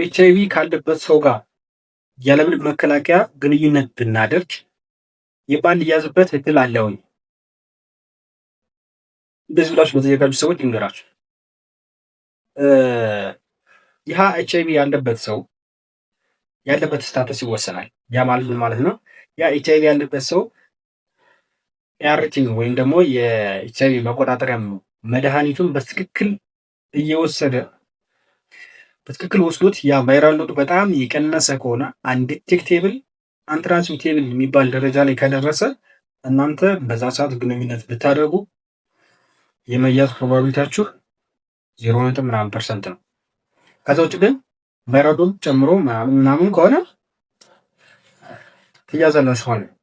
ኤች አይቪ ካለበት ሰው ጋር ያለምንም መከላከያ ግንኙነት ብናደርግ የማንያዝበት እድል አለ ወይ? እንደዚህ ብላችሁ በተዘጋጁ ሰዎች ልንገራችሁ። ይህ ኤች አይቪ ያለበት ሰው ያለበት status ይወሰናል። ያ ማለት ምን ማለት ነው? ያ ኤች አይቪ ያለበት ሰው ART ወይም ደግሞ የኤች አይቪ መቆጣጠሪያ መድኃኒቱን በትክክል እየወሰደ፣ በትክክል ወስዶት ያ viral load ኡ በጣም የቀነሰ ከሆነ፣ undetectable untransmittable የሚባል ደረጃ ላይ ከደረሰ፣ እናንተ በዛ ሰዓት ግንኙነት ብታደርጉ የመያዝ probability ያችሁ ዜሮ ነጥብ ምናምን percent ነው። ከዛ ውጭ ግን viral load ጨምሮ ምናምን ከሆነ ትያዛላችሁ ማለት ነው።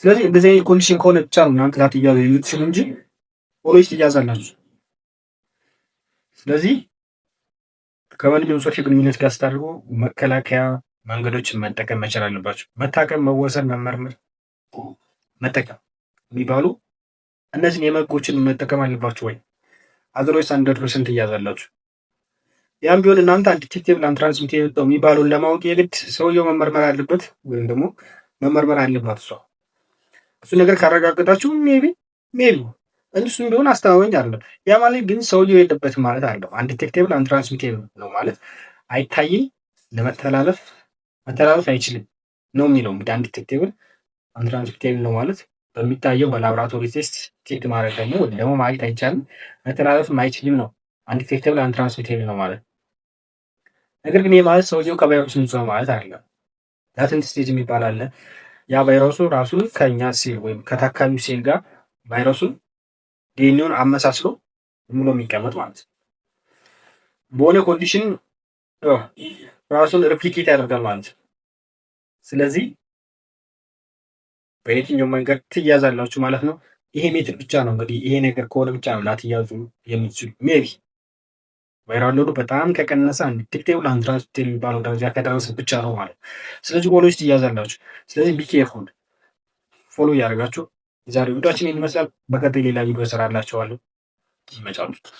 ስለዚህ እንደዚህ አይነት condition ከሆነ ብቻ ነው እናንተ ላትያዙ የምትችሉ እንጂ always ትያዛላችሁ። ስለዚህ ከማንኛውም ጾታ ግንኙነት ጋር ስታደርጉ መከላከያ መንገዶችን መጠቀም መቻል አለባችሁ። መታቀብ፣ መወሰን፣ መመርመር፣ መጠቀም የሚባሉ እነዚህን የመጎችን መጠቀም አለባችሁ ወይ otherwise 100% ትያዛላችሁ። ያም ቢሆን እናንተ undetectable untransmittable የሚባለውን ለማወቅ የግድ ሰውየው መመርመር አለበት ወይም ደግሞ መመርመር አለባት እሷ። እሱ ነገር ካረጋገጣችሁ maybe እሱም ቢሆን አስተማማኝ አይደለም። ያ ማለት ግን ሰውየው የለበትም ማለት አይደለም። Undetectable untransmittable ነው ማለት አይታይም፣ ለመተላለፍ መተላለፍ አይችልም ነው የሚለው። እንግዲህ undetectable untransmittable ነው ማለት በሚታየው በ laboratory test detect ማድረግ ደግሞ ወይም ደግሞ ማግኘት አይቻልም፣ መተላለፍም አይችልም ነው። Undetectable untransmittable ነው ማለት። ነገር ግን ይህ ማለት ሰውየው ከቫይረሱ ንጹህ ነው ማለት አይደለም። Latent stage የሚባል አለ። ያ ቫይረሱ ራሱን ከኛ ሴል ወይም ከታካሚው ሴል ጋር ቫይረሱን ዲኤንኤውን አመሳስሎ ሙሉ የሚቀመጥ ማለት ነው። በሆነ condition ራሱን replicate ያደርጋል ማለት ነው። ስለዚህ በየትኛው መንገድ ትያዛላችሁ ማለት ነው። ይሄ method ብቻ ነው እንግዲህ፣ ይሄ ነገር ከሆነ ብቻ ነው ላትያዙ የምትችሉ። Maybe viral load ኡ በጣም ከቀነሰ፣ undetectable untransmittable የሚባለው ደረጃ ከደረሰ ብቻ ነው ማለት ነው። ስለዚህ always ትያዛላችሁ። ስለዚህ be careful። Follow እያደረጋችሁ የዛሬው ቪዲዮአችን ይመስላል። በቀጣይ ሌላ ቪዲዮ እሰራላችኋለሁ። ይመቻችሁ።